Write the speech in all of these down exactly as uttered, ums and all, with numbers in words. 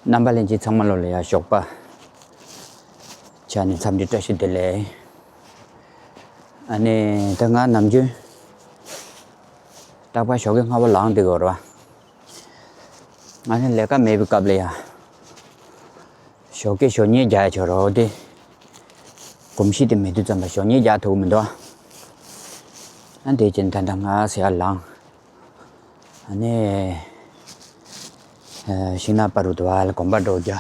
རྣམ་པ་ལྷན་རྒྱས་ཚང་མ་ལོ་ལ་ཡ་ཞོགས་པ་ཆ་ནས་འཚམས་འདྲི་བཀྲ་ཤིས་བདེ་ལེགས། ཨ་ནི་ད་ང་ནམ་རྒྱུན་རྟག་པར་ཞོགས་ཀས་སྔ་པོ་ལངས་བསྡད་ཀྱི་ཡོད་རེད་བ། ཨ་ནི་ལས་ཀ་མེད་པའི་སྐབས་ལ་ཡ་ཞོགས་ཀས་ཞོགས་ཉལ་རྒྱག་ཡ་ཆོག་རོགས་དེ་གོམས་གཤིས་དེ་མེད་དུས་ཙམ་པ་ཞོགས་ཉལ་རྒྱག་ཐུབ་ཀྱི་མི་འདུག་ཨ་དེ་བྱས་ནས་ད་ལྟ་ང་ཟེར་ཡ་ལངས། ཨ་ནི། ཨ་ཤིང་ནགས་པ་རུ་དུ་བ་ལ་གོམ་པ་འགྲོ་རྒྱ།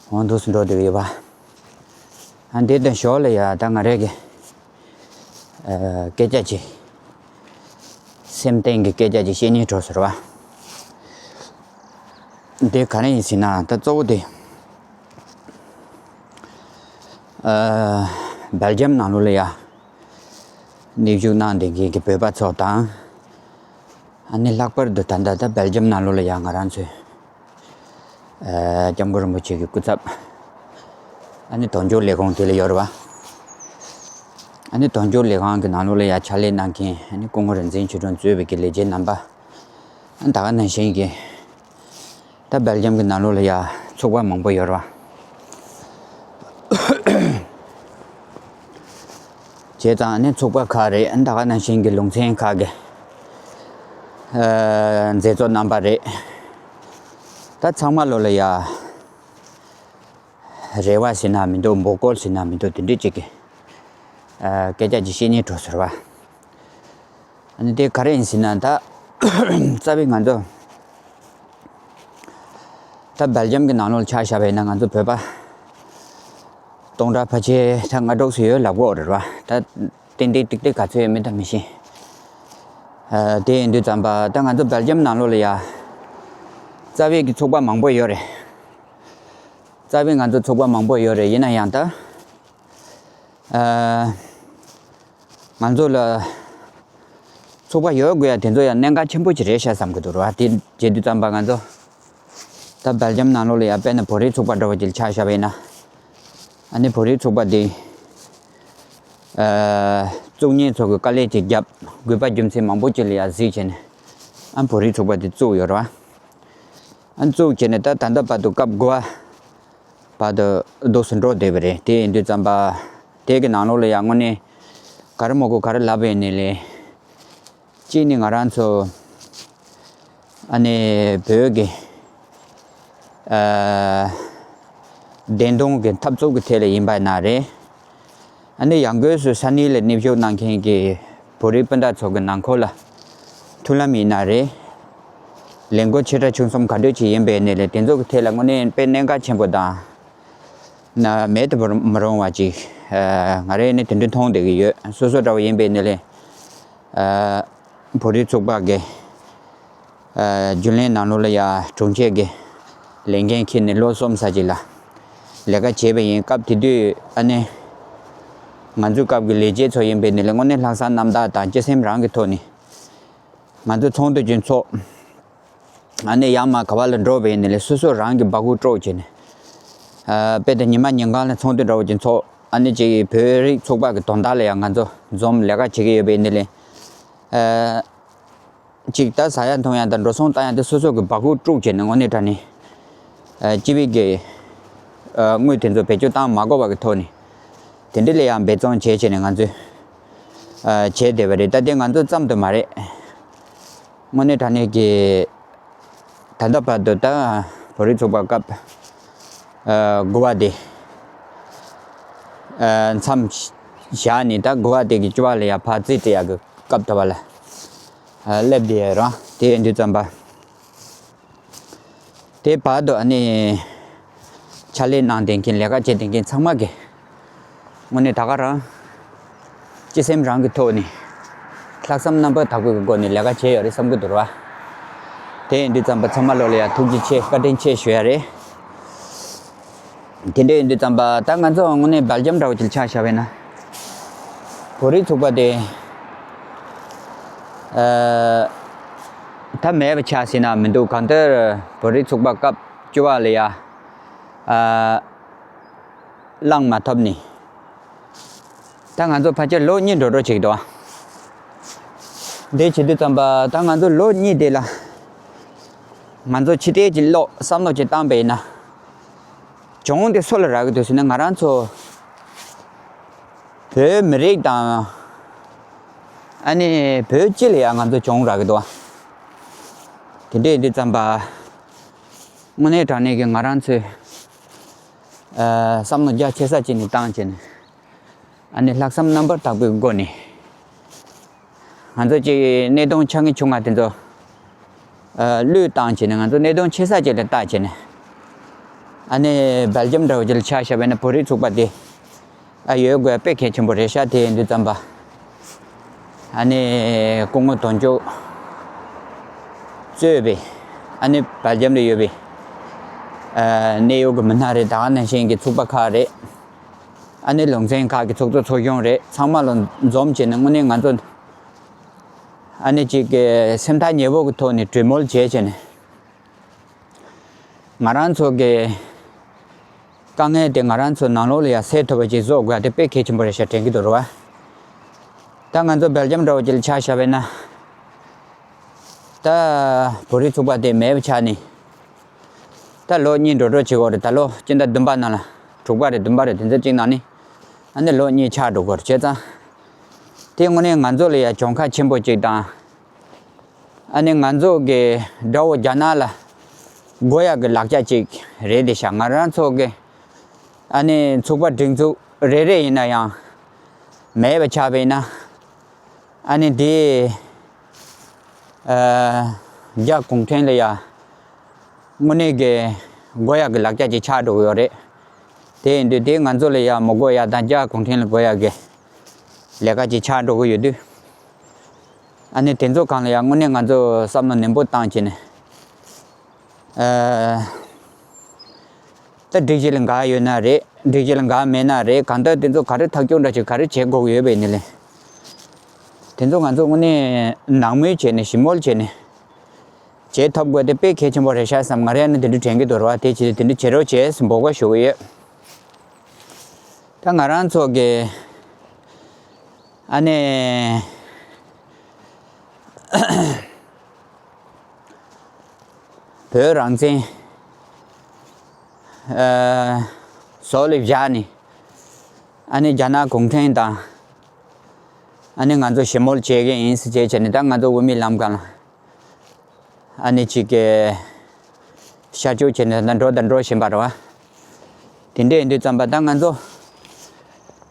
འོང་དུས་སུ་འགྲོ་བསྡད་ཡོད་པ། ཨ་འདི་དང་ཞོར་ལ་ཡ་ད་ང་རེ་གི། ཨ་སྐད་ཆ་ཅིག་སེམས་གཏིང་གི་སྐད་ཆ་ཅིག་བཤད་སྙིང་བྲོ་ཟེར་བ། འདི་ག་རེ་ཡིན་ཟེར་ན་ད་གཙོ་བོ་དེ། ཨ་སྦེལ་ཇམ་ནང་ལོགས་ལ་ཡ། སླེབས་བཞུགས་གནང་བསྡད་མཁན་གྱི་བོད་པ་ཚོ་དང་། ཨ་ནི་ལྷག་པར་དུ་ད་ལྟ་ད་སྦེལ་ཇམ་ནང་ལོགས་ལ་ཡ་ང་རང་ཚོའི་ཨ་སྐྱབས་མགོན་རིན་པོ་ཆེ་གི་སྐུ་ཚབ། ཨ་ནི་དོན་གཅོད་ལས་ཁུངས་དེ་ལ་ཡོད་རེད་བ། ཨ་ནི་དོན་གཅོད་ལས་ཁང་གི་ནང་ལོགས་ལ་ཡ་ཕྱག་ལས་གནང་མཁན་ཨ་ནི་སྐུ་ངོ་རིག་འཛིན་ཆོས་སྒྲོན་གཙོས་པའི་གི་ལས་བྱེད་རྣམ་པ། ཨ་ད་ག་ནང་བཞིན་གྱི། ད་སྦེལ་ཇམ་གྱི་ནང་ལོགས་ལ་ཡ་ཚོགས་པ་མང་པོ་ཡོད་རེད་བ། བྱས་ཙང་ནི་ཚོགས་པ་ཁག་རེད། ད་ག་ནང་བཞིན་གྱི་ལུང་ཚན་ཁག་གི་ཨ་མཛད་གཙོ་རྣམ་པ་རེད། ད་ཚང་མ་ལོ་ལ་ཡ་རེ་བ་ཟེར་ན་མི་འདུག་འབོད་སྐུལ་ཟེར་ན་མི་འདུག་དེ་འདྲས་ཅིག་གི་ཨ་སྐད་ཆ་ཅིག་བཤད་སྙིང་བྲོ་ཟེར་བ། ཨ་ནི་དེ་ག་རེ་ཡིན་ཟེར་ན་ད་རྩ་བའི་ང་ཚོ་ད་སྦེལ་ཇམ་གྱི་ནང་ལོགས་ལ་ཆ་བཞག་པ་ཡིན་ན་ང་ཚོ་བོད་པ་སྟོང་ཕྲག་ཕལ་ཆེར་ད་ལྔ་དྲུག་ཙམ་ཡོད་ལབ་དགོས་རེད་བ། ད་ཏན་ཏན་ཏིག་ཏིག་ག་ཚོད་ཡོད་མེད་ད་མི་ཤེས། ཨ་དེ་ཡིན་དུས་ཙམ་པ་ད་ང་ཚོ་སྦེལ་ཇམ་ནང་ལོགས་ལ་ཡ་རྩ་བའི་གི་ཚོགས་པ་མང་པོ་ཡོད་རེད། རྩ་བའི་ང་ཚོ་ཚོགས་པ་མང་པོ་ཡོད་རེད། ཡིན་ན་ཡང་ད། ཨ་ང་ཚོ་ལ་ཚོགས་པ་ཡོད་དགོས་ཡ་དེ་ཚོ་ཡང་གནད་འགག་ཆེན་པོ་ཅིག་རེད་ཤག་བསམ་གྱི་འདུག་ར། དེ་བྱེད་དུས་ཙམ་པ་ང་ཚོ་ད་སྦེལ་ཇམ་ནང་ལོགས་ལ་ཡ་དཔེར་ན་བོད་རིགས་ཚོགས་པ་འདྲ་བོ་ཅིག་ཆ་བཞག་པ་ཡིན་ན། ཨ་ནི་བོད་རིགས་ཚོགས་པ་དེ་ཨ་བཙུགས་མཁན་ཚོ་གི་དཀའ་ལས་ཅིག་བརྒྱབ། དགོས་པ་རྒྱུ་མཚན་མང་པོ་ཅིག་ལ་ཡ་གཟིགས་བྱས་ནས་ཨ་བོད་རིགས་ཚོགས་པ་དེ་བཙུགས་ཡོད་ར། ཨ་བཙུགས་བྱས་ནས་ད་ད་ལྟ་བར་དུ་སྐབས་དགུ་པ། བར་དུ་འདུག་སེ་འགྲོ་བསྡད་པ་རེད། དེ་ཡིན་དུས་ཙམ་པ། དེ་གི་ནང་ལོགས་ལ་ཡང་དངོས་གནས་ག་རེ་མོ་གོ་ག་རེ་ལབ་པ་ཡིན་ནའི་ལས། གཅིག་ནི་ང་རང་ཚོ་ཨ་ནི་བོད་ཀྱི་ཨ་བདེན་དོན་གྱི་འཐབ་རྩོད་ཀྱི་ཐད་ལ་ཡིན་པ་ན་རེད། ཨ་ནི་ཡང་སྒོས་སུ་ས་གནས་ལ་སླེབས་བཞུགས་གནང་མཁན་གྱི་བོད་རིགས་སྤུན་ཟླ་ཚོ་གི་ནང་ཁུལ་ལ་མཐུན་ལམ་ཡིན་ན་རེད། ལས་འགུལ་ཆེ་ཕྲ་ཆུང་གསུམ་ག་འདྲ་ཅིག་ཡིན་པའི་གནས་ལས་དེ་ཚོ་གི་ཐད་ལ་དངོས་གནས་དཔེ་གནད་འགག་ཆེན་པོ་དང་། ན་མེད་དུ་མི་རུང་བ་ཅིག་ཨ་ང་རས་ནི་དེ་འདྲ་མཐོང་བསྡད་ཀྱི་ཡོད། སོ་སོ་འདྲ་བོ་ཡིན་པའི་གནས་ལས་ཨ་བོད་རིགས་ཚོགས་པ་གི་ཨ་རྒྱུན་ལས་ནང་ལོགས་ལ་ཡ་དྲུང་ཆེ་གི་ལས་འགན་འཁྱེར་ནས་ལོ་གསུམ་ཙམ་ཅིག་ལ་ལས་ཀ་བྱས་པ་ཡིན། སྐབས་དེ་དུས་ཨ་ནི་ང་ཚོའི་སྐབས་ཀྱི་ལས་བྱེད་ཚོ་ཡིན་པའི་གནས་ལས་དངོས་གནས་ལྷག་བསམ་རྣམ་དག་དང་སྤྱི་སེམས་རང་གི་ཐོག་ནས་ང་ཚོ་ཚོགས་འདུ་ཅིག་འཚོགས། ཨ་ནི་ཡང་མ་ག་བ་ལ་འགྲོ་བའི་གནས་ལས་སོ་སོ་རང་གི་སྦ་ཁུག་དཀྲོགས་བྱས་ནས། ཨ་དཔེ་དེ་ཉི་མ་ཉིན་གང་ལ་ཚོགས་འདུ་འདྲ་བོ་ཅིག་འཚོགས། ཨ་ནི་ཅིག་བོད་རིགས་ཚོགས་པ་གི་དོན་དག་ལ་ཡང་ང་ཚོ་འཛོམས་ལས་ཀ་བྱེད་ཀྱི་ཡོད་པའི་གནས་ལས། ཨ་ཅིག་ད་ཟ་ཡ་འཐུང་ཡ་དང་འགྲོ་སོང་བཏང་ཡ་དེ་སོ་སོ་གི་སྦ་ཁུག་དཀྲོགས་བྱས་ནས་དངོས་གནས་དྲང་གནས། ཨ་སྤྱི་པའི་གི་ཨ་དངུལ་དེ་ཚོ་བེད་སྤྱོད་བཏང་མ་དགོས་པ་གི་ཐོག་ནས་དེ་འདྲ་ལ་ཡང་འབད་བརྩོན་བྱས་བྱས་ནས་ང་ཚོས་ཨ་བྱས་བསྡད་པ་རེད། ད་དེ་ང་ཚོ་ཙམ་དུ་མ་རེད། དངོས་གནས་དྲང་གནས་ཀྱི་ད་ལྟ་བར་དུ་ད་བོད་རིགས་ཚོགས་པ་སྐབས་ཨ་དགུ་པ་དེ་ཨ་མཚམས་བཞག་ནས་ད་དགུ་པ་དེ་གི་བཅུ་པ་ལ་ཡ་ཕར་རྩིས་སྤྲད་ཡག་གི་སྐབས་ད་བར་ལ་ཨ་སླེབས་བསྡད་ཡོད་རེད། དེ་ཡིན་དུས་ཙམ་པ། དེ་བར་དུ་ཨ་ནི་ཕྱག་ལས་གནང་བསྡད་མཁན་ལས་ཀ་བྱེད་བསྡད་མཁན་ཚང་མ་གི་དངོས་གནས་ད་ག་རང་སྤྱི་སེམས་རང་གི་ཐོག་ནས་ལྷག་བསམ་རྣམ་པ་དག་པའི་སྒོ་ནས་ལས་ཀ་བྱས་ཡོད་རེད་བསམ་གྱི་འདུག་ར། དེ་ཡིན་དུས་ཙམ་པ་ཚང་མ་ལོ་ལ་ཡ་ཐུགས་རྗེ་ཆེ་བཀའ་དྲིན་ཆེ་ཞུ་ཡ་རེད། དེ་འདྲ་ཡིན་དུས་ཙམ་པ་ད་ང་ཚོ་དངོས་གནས་སྦེལ་ཇམ་འདྲ་བོ་ཅིག་ཆ་བཞག་པ་ཡིན་ན། བོད་རིགས་ཚོགས་པ་དེ་ཨ་ད་མེད་པ་ཆགས་ཟིན་ན་མི་འདུག་གང་ལྟར་བོད་རིགས་ཚོགས་པ་སྐབས་བཅུ་པ་ལ་ཡ་ཨ་བླངས་མ་ཐུབ་ནས། ད་ང་ཚོ་ཕལ་ཆེར་ལོ་གཉིས་འགྲོ་འགྲོ་བྱེད་ཀྱི་འདུག་ཨ། འདི་བྱེད་དུས་ཙམ་པ་ད་ང་ཚོ་ལོ་གཉིས་དེ་ལ་ ང་ཚོ་ཕྱི་བལྟས་ཀྱི་བློ་བསམ་བློ་ཅིག་བཏང་པ་ཡིན་ན། གྱོང་དེ་སུ་ལ་རག་གི་འདུག་ཟེར་ན། ང་རང་ཚོ་བོད་མི་རིགས་དང་ཨ་ནི་བོད་སྤྱི་ལ་ཡང་ང་ཚོ་གྱོང་རག་གི་འདུག་ཨ། དེ་འདྲ་ཡིན་དུས་ཙམ་པ། དངོས་གནས་དྲང་གནས་ཀྱི་ང་རང་ཚོས་ཨ་བསམ་བློ་རྒྱ་ཆེ་ས་ཅིག་ནས་བཏང་བྱས་ནས། ཨ་ནི་ལྷག་བསམ་རྣམ་པར་དག་པའི་སྒོ་ནས། ང་ཚོ་གཅིག་གནས་སྟངས་ཆགས་ངེས་བྱུང་བ་དེ་ཚོ་ཨ་བློས་བཏང་བྱས་ནས། ང་ཚོ་གནས་སྟངས་ཆེ་ས་ཅིག་ལ་བལྟས་བྱས་ནས། ཨ་ནི་སྦེལ་ཇམ་འདྲ་བོ་ཅིག་ལ་ཆ་བཞག་པ་ཡིན་ན། བོད་རིགས་ཚོགས་པ་དེ་ཨ་ཡོད་དགོས་དཔེ་གལ་ཆེན་པོ་རེད་ཤག་དེ་ཡིན་དུས་ཙམ་པ། ཨ་ནི་སྐུ་ངོ་དོན་གཅོད་གཙོས་པའི་ཨ་ནི་སྦེལ་ཇམ་ལ་ཡོད་པའི་ཨ་གནད་ཡོད་ཀྱི་མི་སྣ་རེད། ད་ག་ནང་བཞིན་གྱི་ཚོགས་པ་ཁག་རེད། ཨ་ནི་ལུང་ཚན་ཁག་གི་ཚོགས་གཙོ་ཚོགས་གཞོན་རེད། ཚང་མ་ལ་འཛོམས་བྱས་ནས། དངོས་གནས་ང་ཚོ་ཨ་ནི་གཅིག་གི་སེམས་ཐག་ཉེ་བོ་གི་ཐོག་ནས་གྲོས་མོལ་བྱས་བྱས་ནས། ང་རང་ཚོ་གི་དཀའ་ངལ་དེ་ང་རང་ཚོ་ནང་ལོགས་ལ་ཡང་སེལ་ཐུབ་པ་ཅིག་བཟོ་དགོས་དེ་དཔེ་གལ་ཆེན་པོ་རེད་ཤག་དྲན་གྱི་འདུག་རེད་བ། ད་ང་ཚོ་སྦེལ་ཇམ་འདྲ་བོ་ཅིག་ལ་ཆ་བཞག་པ་ཡིན་ན། ད་བོད་རིགས་ཚོགས་པ་དེ་མེད་པ་ཆགས་ནས། ད་ལོ་གཉིས་འགྲོ་འགྲོ་བྱེད་ཀྱི་ཡོད་རེད། ད་ལོ་སྤྱི་ཟླ་བདུན་པ་ནང་ལ། དྲུག་པ་རེད། བདུན་པ་རེད། དེ་ཚོ་གཅིག་ནང་ནས་ཨ་ནི་ལོ་གཉིས་ཆགས་འགྲོ་གི་ཡོད་རེད། བྱས་ཙང་དེ་དངོས་གནས་ང་ཚོ་ལ་ཡང་གྱོང་ཁ་ཆེན་པོ་ཅིག་དང་། ཨ་ནི་ང་ཚོ་གི་དགྲ་བོ་རྒྱ་ནག་ལ་དགོས་ཡག་གི་ལག་ཆ་ཅིག་རེད་དེ་ཤག། ང་རང་ཚོ་གི་ཨ་ནི་ཚོགས་པ་སྒྲིག་འཛུགས་རེ་རེ་ཡིན་ན་ཡང་མེད་པ་ཆགས་པ་ཡིན་ན། ཨ་ནི་དེ་ཨ་རྒྱ་གུང་ཁྲན་ལ་ཡ་དངོས་གནས་ཀྱི་དགོས་ཡག་གི་ལག་ཆ་ཅིག་ཆགས་འགྲོ་གི་ཡོད་རེད། དེ་ཡིན་དུས་དེ་ང་ཚོ་ལ་ཡ་མི་དགོས་ཡག་དང་། རྒྱ་གུང་ཁྲན་ལ་དགོས་ཡག་གི་ལས་ཀ་ཅིག་ཆགས་འགྲོ་གི་ཡོད་དུས། ཨ་ནི་དེ་ཚོ་སྒང་ལ་ཡང་དངོས་གནས་ང་ཚོ་བསམ་བློ་ནན་པོ་བཏང་བྱས་ནས། ཨ་ད་སྒྲིག་གཞི་ལ་འགལ་ཡོད་ན་རེད། སྒྲིག་གཞི་ལ་འགལ་མེད་ན་རེད། གང་ལྟར་དེ་ཚོ་ག་རེ་ཐག་གཅོད་འདྲ་ཅིག་ག་རེ་བྱེད་དགོས་ཀྱི་ཡོད་པའི་ནི་ལས། དེ་ཚོ་ང་ཚོ་དངོས་གནས་ནན་མོས་བྱས་ནས། ཞིབ་མོ་བྱས་ནས་བྱེད་ཐུབ་དགོས་དེ་དཔེ་གལ་ཆེན་པོ་རེད་ཤག་བསམ། ང་རང་ནི་དེ་འདྲ་དྲན་གྱི་འདུག་རེད་བ། དེ་བྱས་དེ་འདྲ་བྱེད་རོགས་བྱས་ཟེར་འབོད་སྐུལ་ཞུ་གི་ཡོད། ད་ང་རང་ཚོ་གི་ཨ་ནི་བོད་རང་བཙན་ཨ་བཟོ་ལས་བཞག་ནས། ཨ་ནི་རྒྱ་ནག་གུང་ཁྲན་དང་ཨ་ནི་ང་ཚོ་ཞི་མོལ་བྱེད་ཀྱི་ཡིན་ཟེར་བྱས་བྱས་ནས། ད་ང་ཚོ་དབུ་མའི་ལམ་སྒང་ལ་ཨ་ནི་གཅིག་གི་ཤར་ཕྱོགས་བྱས་ནས་ད་འགྲོ་དང་འགྲོ་བཞིན་པ་རེད་བ། དེ་འདྲ་ཡིན་དུས་ཙམ་པ། ད་ང་ཚོ་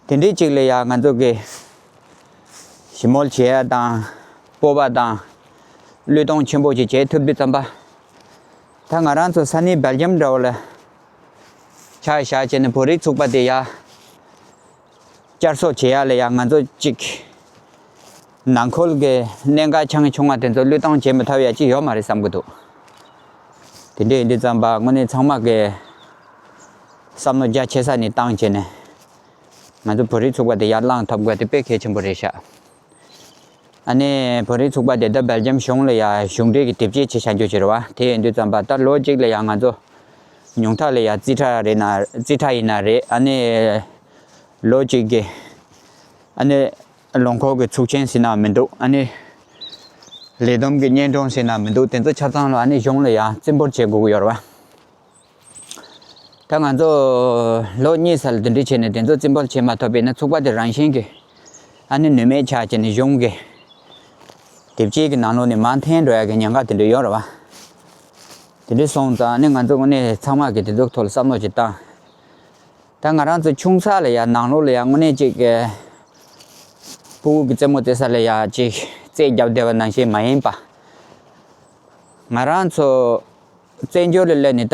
དེ་འདྲའི་གཅིག་ལ་ཡ་ང་ཚོ་གི་ཞི་མོལ་བྱེད་ཡ་དང་། སྤོབས་པ་དང་བློས་གཏོང་ཆེན་པོ་ཅིག་བྱེད་ཐུབ་དུས་ཙམ་པ། ད་ང་རང་ཚོ་ས་གནས་སྦེལ་ཇམ་འདྲ་བོ་ལ་ཆ་བཞག་བྱས་ནས་བོད་རིགས་ཚོགས་པ་དེ་ཡ་བསྐྱར་གསོ་བྱེད་ཡ་ལ་ཡ་ང་ཚོ་གཅིག་ནང་ཁུལ་གྱི་གནད་འགག་ཆགས་ངེས་བྱུང་བ་དེ་ཚོ་བློས་གཏོང་བྱེད་མི་ཐུབ་ཡ་ཅིག་ཡོད་མ་རེད་བསམ་གྱི་འདུག། དེ་འདྲ་ཡིན་དུས་ཙམ་པ་དངོས་གནས་ཚང་མ་གི་བསམ་བློ་རྒྱ་ཆེ་ས་ནས་བཏང་བྱས་ནས། ང་ཚོ་བོད་རིགས་ཚོགས་པ་དེ་ཡར་བསླངས་ཐུབ་དགོས་དེ་དཔེ་གལ་ཆེན་པོ་རེད་ཤག། ཨ་ནི་བོད་རིགས་ཚོགས་པ་དེ་ད་སྦེལ་ཇམ་གཞུང་ལ་ཡ་གཞུང་འབྲེལ་གྱི་དེབ་སྐྱེལ་བྱེད་བྱ་རྒྱུ་ཅིག་རེད་བ། དེ་ཡིན་དུས་ཙམ་པ་ད་ལོ་གཅིག་ལ་ཡ་ང་ཚོ་ཉུང་མཐའ་ལ་ཡ་རྩིས་ཁྲ་རེད་ན། རྩིས་ཁྲ་ཡིན་ན་རེད། ཨ་ནི་ལོ་གཅིག་གི་ཨ་ནི་ལོ་འཁོར་གྱི་ཚོགས་ཆེན་ཟེར་ན་མི་འདུག། ཨ་ནི་ལས་བསྡོམས་ཀྱི་སྙན་སྒྲོན་ཟེར་ན་མི་འདུག། དེ་ཚོ་ཆ་ཚང་ལ་ཨ་ནི་གཞུང་ལ་ཡ་རྩིས་འབུལ་བྱེད་དགོས་ཀྱི་ཡོད་རེད་བ། ད་ང་ཚོ་ལོ་གཉིས་ཙམ་ལ་དེ་འདྲ་བྱས་ནས་དེ་ཚོ་རྩིས་འབུལ་བྱེད་མ་ཐུབ་པས་ན། ཚོགས་པ་དེ་རང་བཞིན་གྱིས་ཨ་ནི་ནུས་མེད་ཆགས་བྱས་ནས་གཞུང་གི་དེབ་སྐྱེལ་གྱི་ནང་ལོགས་ནས་མར་འཐེན་འགྲོ་ཡ་གི་ཉེན་ཁ་དེ་འདྲ་ཡོད་རེད་བ། དེ་འདྲ་སོང་ཙང་ཨ་ནི་ང་ཚོ་དངོས་གནས་ཚང་མ་གིས་དེ་ཚོའི་ཐོག་ལ་བསམ་བློ་ཅིག་བཏང་། ད་ང་རང་ཚོ་ཆུང་ས་ལ་ཡ་ནང་ལོགས་ལ་ཡ་དངོས་གནས་ཅིག་གི་ཕྲུ་གུ་གི་རྩེད་མོ་རྩེ་ས་ལ་ཡ་ཅིག་རྩེད་རྒྱབ་བསྡད་པ་ནང་བཞིན་མ་ཡིན་པ། ང་རང་ཚོ་བཙན་བྱོལ་ལ་སླེབས་ནས་ད་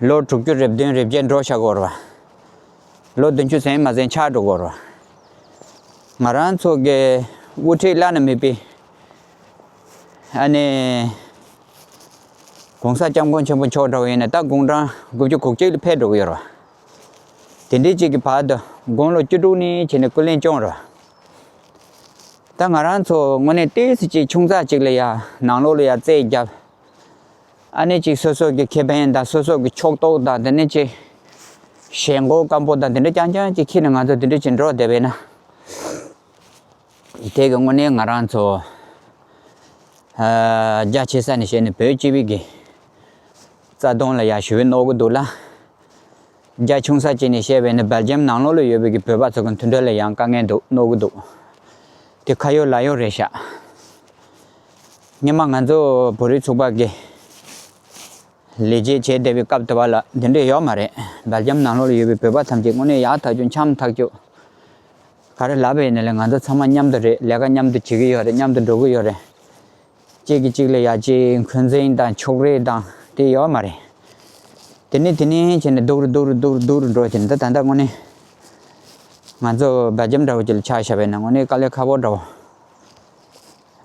ལོ་དྲུག་ཅུ་རེ་བདུན་རེ་བརྒྱད་འགྲོ་བཞག་གི་ཡོད་རེད་བ། ལོ་བདུན་ཅུ་ཟིན་མ་ཟིན་ཆགས་འགྲོ་གི་ཡོད་རེད་བ། ང་རང་ཚོ་གི་དབུ་ཁྲིད་བླ་ན་མེད་པའི་ཨ་ནི་༸གོང་ས་༸སྐྱབས་མགོན་ཆེན་པོ་མཆོག་འདྲ་བོ་ཡིན་ན་ད་དགུང་གྲངས་དགུ་བཅུ་གོ་གཅིག་ལ་ཕེབས་འགྲོ་གི་ཡོད་རེད་བ། དེ་འདྲའི་ཅིག་གི་བར་དུ་དགུང་ལོ་བཅུ་དྲུག་ནས་བྱས་ནས་སྐུ་ལས་བསྐྱོན་རེད་བ། ད་ང་རང་ཚོ་དངོས་གནས་ཏོག་ཙམ་ཅིག་ཆུང་ཙག་ཅིག་ལ་ཡ་ནང་ལོགས་ལ་ཡ་རྩེད་རྒྱབ། ཨ་ནི་ཅིག་སོ་སོ་གི་ཁེ་ཕན་དང་སོ་སོ་གི་ཕྱོགས་གཏོགས་དང་། དེ་ནས་ཅིག་ཞེན་ཁོག་སྐམ་པོ་དང་དེ་འདྲ་རྐྱང་རྐྱང་ཅིག་འཁྱེར་ནས་ང་ཚོ་དེ་འདྲ་ཅིག་འགྲོ་བསྡད་པས་ན། དེ་གི་དངོས་གནས་ང་རང་ཚོ་ ཨ་རྒྱ་ཆེ་ས་ནས་བཤད་ནས་བོད་སྤྱི་པའི་གི་རྩ་དོན་ལ་ཡ་ཞུ་བའི་མནོ་གི་འདུག་ལ། རྒྱ་ཆུང་ས་བྱས་ནས་བཤད་པས་ནི་སྦེལ་ཇམ་ནང་ལོགས་ལ་ཡོད་པའི་གི་བོད་པ་ཚོ་གི་མཐུན་སྒྲིལ་ལ་ཡང་དཀའ་ངལ་འདུག་མནོ་གི་འདུག་དེ་ཁ་ཡོད་ལག་ཡོད་རེད་ཤག་སྔོན་མ་ང་ཚོ་བོད་རིགས་ཚོགས་པ་གི་ལས་བྱེད་བྱས་བསྡད་པའི་སྐབས་དེ་བ་ལ་འདི་འདྲས་ཡོད་མ་རེད། སྦེལ་ཇམ་ནང་ལོགས་ལ་ཡོད་པའི་བོད་པ་ཐམས་ཅད་དངོས་གནས་ཡག་ཐག་ཆོད་འཆམ་ཐག་ཆོད། ག་རེ་ལབ་པ་ཡིན་ན་ལས་ང་ཚོ་ཚང་མ་མཉམ་དུ་རེད། ལས་ཀ་མཉམ་དུ་བྱེད་ཀྱི་ཡོད་རེད། མཉམ་དུ་འགྲོ་གི་ཡོད་རེད། གཅིག་གིས་གཅིག་ལ་ཡ་གཅིག་འཁོན་འཛིན་དང་ཕྱོགས་རིས་དང་དེ་ཡོད་མ་རེད། དེ་ནས་དེ་ནས་བྱས་ནས་སྡུག་རུ་སྡུག་རུ་སྡུག་རུ་སྡུག་རུ་འགྲོ་བྱས་ནས་ད་ད་ལྟ་དངོས་གནས་ང་ཚོ་སྦེལ་ཇམ་འདྲ་བོ་ཅིག་ལ་ཆ་བཞག་པ་ཡིན་ན་དངོས་གནས་དཀའ་ལས་ཁག་པོ་འདྲ་བོ།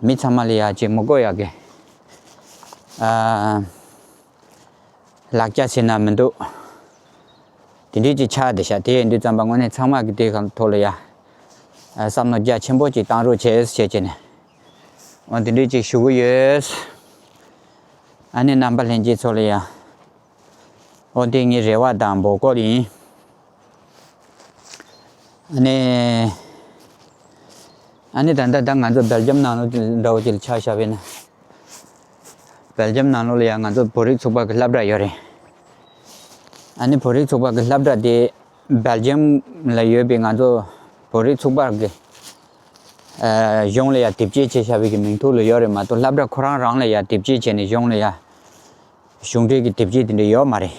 མི་ཚང་མ་ལ་ཡ་གཅིག་མི་དགོས་ཡག་གི་ཨ་ལག་ཆ་ཟེར་ན་མི་འདུག་དེ་འདྲས་ཅིག་ཆགས་བསྡད་ཤག་དེ་ཡིན་དུས་ཙམ་པ་དངོས་གནས་ཚང་མ་གི་དེ་གང་ཐོག་ལ་ཡ་ཨ་བསམ་བློ་རྒྱ་ཆེན་པོ་ཅིག་བཏང་རོགས་བྱེད་ཟེར་བྱས་ནས་འོ་དེ་འདྲས་ཅིག་ཞུ་གི་ཡོད། ཨ་ནི་རྣམ་པ་ལྷན་རྒྱས་ཚོ་ལ་ཡ་འོ་དེ་ངའི་རེ་བ་དང་འབོད་སྐུལ་ཡིན། ཨ་ནི། ཨ་ནི་ད་ལྟ་ད་ང་ཚོ་སྦེལ་ཇམ་ནང་ལོགས་འདྲ་བོ་ཅིག་ལ་ཆ་བཞག་པ་ཡིན་ན། སྦེལ་ཇམ་ནང་ལོགས་ལ་ཡང་ང་ཚོ་བོད་རིགས་ཚོགས་པ་གི་སློབ་གྲྭ་ཡོད་རེད། ཨ་ནི་བོད་རིགས་ཚོགས་པ་གི་སློབ་གྲྭ་དེ་སྦེལ་ཇམ་ལ་ཡོད་པའི་ང་ཚོ་བོད་རིགས་ཚོགས་པ་གི་ཨ་གཞུང་ལ་ཡང་དེབ་སྐྱེལ་བྱས་བཞག་པའི་གི་མིང་ཐོག་ལ་ཡོད་རེད་མ་གཏོགས་སློབ་གྲྭ་ཁོ་རང་རང་ལ་ཡང་དེབ་སྐྱེལ་བྱས་ནས་གཞུང་ལ་ཡང་གཞུང་འབྲེལ་གྱི་དེབ་སྐྱེལ་དེ་འདྲ་ཡོད་མ་རེད།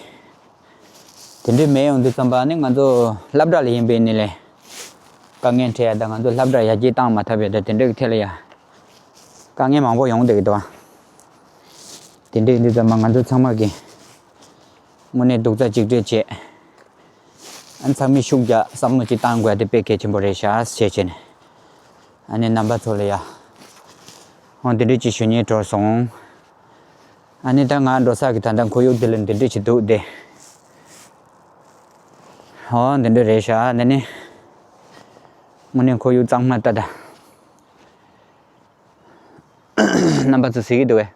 དེ་འདྲ་མེད་ཡོང་དུས་ཙམ་པ་ནི་ང་ཚོ་སློབ་གྲྭ་ལ་ཡིན་པའི་ནི་ལས་དཀའ་ངལ་འཕྲད་ཡ་ད་ང་ཚོ་སློབ་གྲྭ་ཡར་རྒྱས་བཏང་མ་ཐུབ་ཡ་ད་དེ་འདྲ་གི་ཐད་ལ་ཡ་དཀའ་ངལ་མང་པོ་ཡོང་བསྡད་ཀྱི་འདུག་ཨ། དེ་འདྲ་ཡིན་དུས་ཙམ་པ་ང་ཚོ་ཚང་མ་གི་དངོས་གནས་རྡོག་རྩ་གཅིག་སྒྲིལ་བྱས། ཨ་ནི་ཚང་མས་ཤུགས་རྒྱག་བསམ་བློ་ཅིག་བཏང་དགོས་ཡ་དེ་དཔེ་གལ་ཆེན་པོ་རེད་ཤག་ཟེར་བྱས་ནས། ཨ་ནི་རྣམ་པ་ཚོ་ལ་ཡ། འོ་འདི་འདྲ་ཅིག་ཞུ་སྙིང་བྲོ་སོང་། ཨ་ནི་ད་ང་འགྲོ་ས་གི་ད་ལྟ་ཁོར་ཡུག་འདི་ལ་འདི་འདྲ་ཅིག་འདུག་སྟེ། འོ་འདི་འདྲ་རེད་ཤག་འདི་ནི། དངོས་གནས་ཁོར་ཡུག་གཙང་མ་ལྟ་ད། རྣམ་པ་ཚོ་གཟིགས་ཀྱི་འདུག་གས།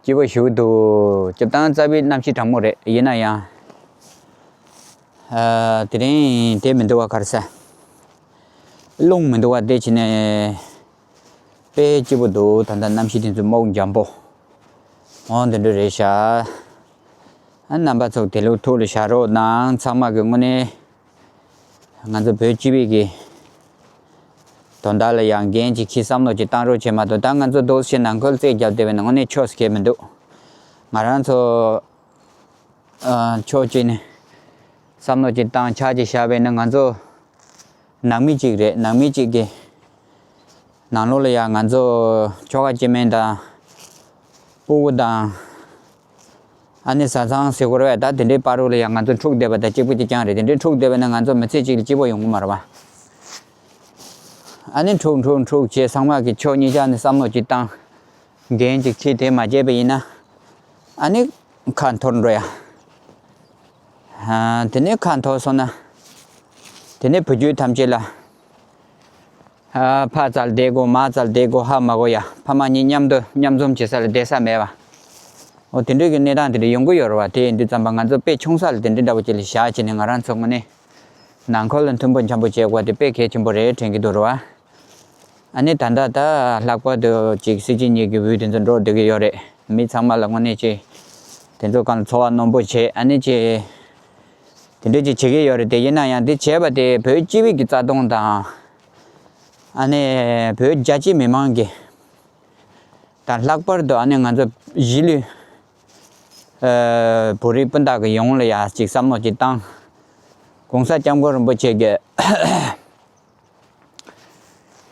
སྐྱིད་པོ་ཞིག་འདུག་སྤྱིར་བཏང་རྩ་བའི་གནམ་གཤིས་གྲང་མོ་རེད་ཡིན་ན་ཡང་། ཨ་དེ་རིང་དེ་མི་འདུག་བ་ག་རེ་ཟེར། རླུང་མི་འདུག་བ་དེ་བྱས་ནས་དཔེ་སྐྱིད་པོ་འདུག་ད་ལྟ་གནམ་གཤིས་དེ་ཚོ་སྨུག་འཇམ་པོ། འོ་འདི་འདྲ་རེད་ཤག་ཨ་རྣམ་པ་ཚོ་དེ་ལུགས་ཐུགས་ལ་བཞག་རོགས་གནང་། ཚང་མ་གི་དངོས་གནས། ང་ཚོ་བོད་སྤྱི་པའི་གི་དོན་དག་ལ་ཡང་འགན་ཅིག་འཁྱེར་བསམ་བློ་ཅིག་བཏང་རོགས་བྱེད་མ་གཏོགས་ད་ང་ཚོ་རྡོག་ཞིག་ནང་ཁུལ་རྩེད་རྒྱབ་བསྡད་པ་ཡིན་ན་དངོས་གནས་ཆོག་ས་གང་ཡང་མི་འདུག་ང་རང་ཚོ་ཨ་ཕྱོགས་གཅིག་ནས་བསམ་བློ་ཅིག་བཏང་ཆ་ཅིག་བཞག་པ་ཡིན་ན་ང་ཚོ་ནང་མི་གཅིག་རེད། ནང་མི་གཅིག་གི་ནང་ལོགས་ལ་ཡང་ང་ཚོ་ཁྱོ་ག་སྐྱེ་དམན་དང་སྤུ་གུ་དང་། ཨ་ནི་བཟའ་ཚང་ཟེར་དགོས་རེད་བས། ད་དེ་འདྲའི་བར་དུ་ལ་ཡང་ང་ཚོ་འཁྲུག་བསྡད་པ་དང་གཅིག་པ་གཅིག་རྐྱང་རེད། དེ་འདྲའི་འཁྲུག་བསྡད་པ་ན་ང་ཚོ་མི་ཚེ་གཅིག་ལ་སྐྱིད་པོ་ཡོང་གི་མ་རེད་བ། ཨ་ནི་འཁྲུག་འཁྲུག་འཁྲུག་བྱས་ཚང་མ་གི་ཕྱོགས་གཉིས་ཆ་ནས་བསམ་བློ་གཅིག་བཏང་། འགན་གཅིག་འཁྱེར་དེ་མ་བྱས་པ་ཡིན་ན། ཨ་ནི་ཁ་འཐོར་འགྲོ་ཡ། ཨ་དེ་ནས་ཁ་འཐོར་སོང་ན། དེ་ནས་བུ་རྒྱུད་ཐམས་ཅད་ལ། ཨ་ཕ་བཙལ་བསྡད་དགོས། མ་བཙལ་བསྡད་དགོས། ཧ་མ་གོ་ཡ། ཕ་མ་གཉིས་མཉམ་དུ་མཉམ་འཛོམས་བྱེད་ས་ལ་བསྡད་ས་མེད་པ། འོ་དེ་འདྲའི་གི་གནས་སྟངས་དེ་འདྲ་ཡོང་གི་ཡོད་རེད་བ། དེ་ཡིན་དུས་ཙམ་པ་ང་ཚོ་དཔེ་ཆུང་ས་ལ་དེ་འདྲའི་འདྲ་པོ་ཅིག་ལ་བཞག་བྱས་ནས་ང་རང་ཚོ་དངོས་གནས་ནང་ཁུལ་ལ་མཐུན་པོ་འཆམ་པོ་བྱེད་དགོས་དེ་དཔེ་གལ་ཆེན་པོ་རེད་དྲན་གྱི་འདུག་རེད་བ། ཨ་ནི་ད་ལྟ་ད་ལྷག་པར་དུ་ཅིག་སྲིད་སྤྱི་གཉིས་ཀྱི་འོས་དེ་ཚོ་འགྲོ་བསྡད་ཀྱི་ཡོད་རེད། མི་ཚང་མ་ལ་དངོས་གནས་ཅིག་དེ་ཚོ་གང་ལ་འཚོ་བ་རྣོན་པོ་བྱེད། ཨ་ནི་ཅིག་དེ་འདྲ་ཅིག་བྱེད་ཀྱི་ཡོད་རེད། དེ་ཡིན་ན་ཡང་དེ་བྱས་པ་དེ་བོད་སྤྱི་པའི་གི་རྩ་དོན་དང་། ཨ་ནི་བོད་རྒྱ་ཆེ་མི་མང་གི་དང་ལྷག་པར་དུ་ཨ་ནི་ང་ཚོ་གཞིས་ལུས་ཨ་བོད་རིགས་སྤུན་ཟླ་གི་ཡོངས་ལ་ཡ་ཅིག་བསམ་བློ་ཅིག་བཏང་། ༸གོང་ས་༸སྐྱབས་མགོན་རིན་པོ་ཆེ་གི་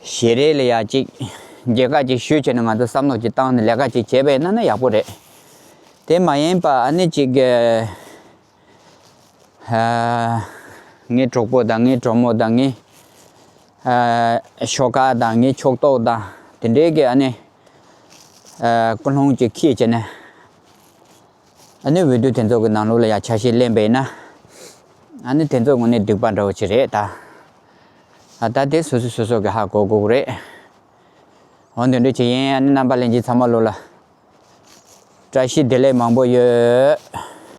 ཞལ་རས་ལ་ཡ་ཅིག་མཇལ་ཁ་ཅིག་ཞུས་བྱས་ནས་ང་ཚོ་བསམ་བློ་ཅིག་བཏང་ནས་ལས་ཀ་ཅིག་བྱས་པ་ཡིན་ན་ན་ཡག་པོ་རེད། དེ་མ་ཡིན་པ་ཨ་ནི་ཅིག་གི་ཨ་ངའི་གྲོགས་པོ་དང་ངའི་གྲོགས་མོ་དང་ངའི་ཨ་ཤོག་ཁག་དང་ངའི་ཕྱོགས་གཏོགས་དང་དེ་འདྲའི་གི་ཨ་ནི་ཨ་ཀུན་སློང་ཅིག་འཁྱེར་བྱས་ནས། ཨ་ནི་འོས་བསྡུ་དེ་ཚོ་གི་ནང་ལོགས་ལ་ཡ་ཆ་ཤས་ལེན་པ་ཡིན་ན། ཨ་ནི་དེ་ཚོ་དངོས་གནས་སྡིག་པ་འདྲ་བོ་ཅིག་རེད་ད། ཨ་ད་དེ་སོ་སོ་སོ་སོ་གི་ཧ་གོ་དགོས་ཀྱི་རེད། འོ་འདི་འདྲ་ཅིག་ཡིན། ཨ་ནི་རྣམ་པ་ལྷན་རྒྱས་ཚང་མ་ལོ་ལ་བཀྲ་ཤིས་བདེ་ལེགས་མང་པོ་ཡོད།